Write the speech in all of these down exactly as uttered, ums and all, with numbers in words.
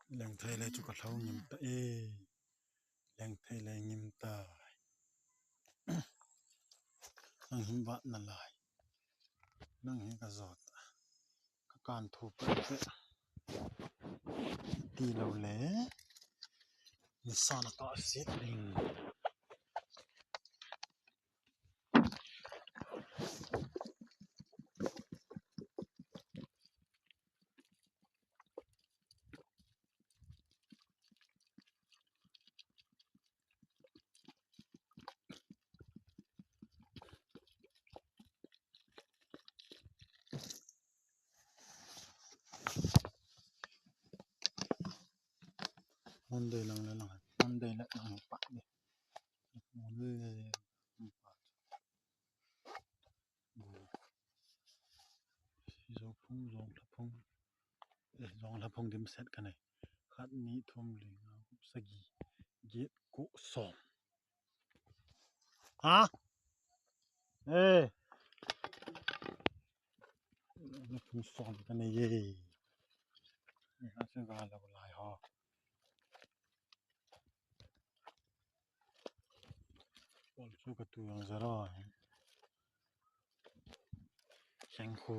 Lengthei le chu ka lhou ngim ta e. Lengthei le ngim ta. Nang him vat na lai. Nang hi ka zot. Ka kan thu pe pe. Ti lo le. Ni sa na ta sit ding. Monday lang le lang. Monday le lang pa ni. Monday le lang pa. Zo phung, zong la phung. Eh, zong la phung dim set ka nei. Khat, ni, thum, li, nga, gup, sagi, get, ko, som. Ha? Eh. Zong la phung som ka nei ye. Eh, ha se ga la lai ha. Pol chu ka tu yang zara. Sengkhu.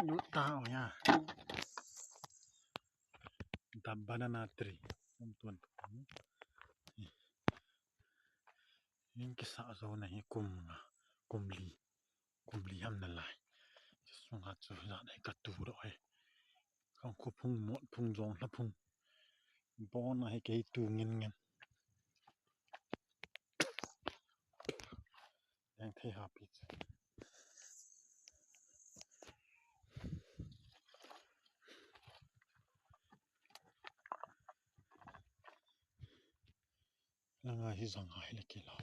Lut ta o ya. The banana tree. Kum tuan. Yin kisa zo na hi kum nga. Kum li. Kum li ham na lai. Sunga chu za na hi ka tu ro he. Kang khu phung, mot phung, zong la phung. Bon a hi kei tu ngin ngin. Lengthei ha pi chu. Langa hi zanga hi le kila.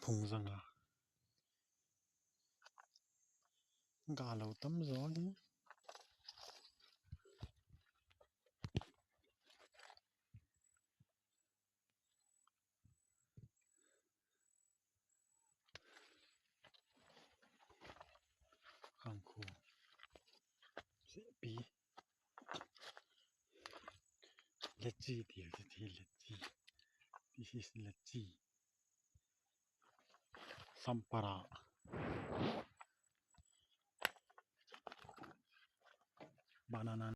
Phung zanga. Ga lo tam zo hi. Kangkhu. Sepi. Letchi ti, ti, letchi. This is letchi. Sampara. Banana.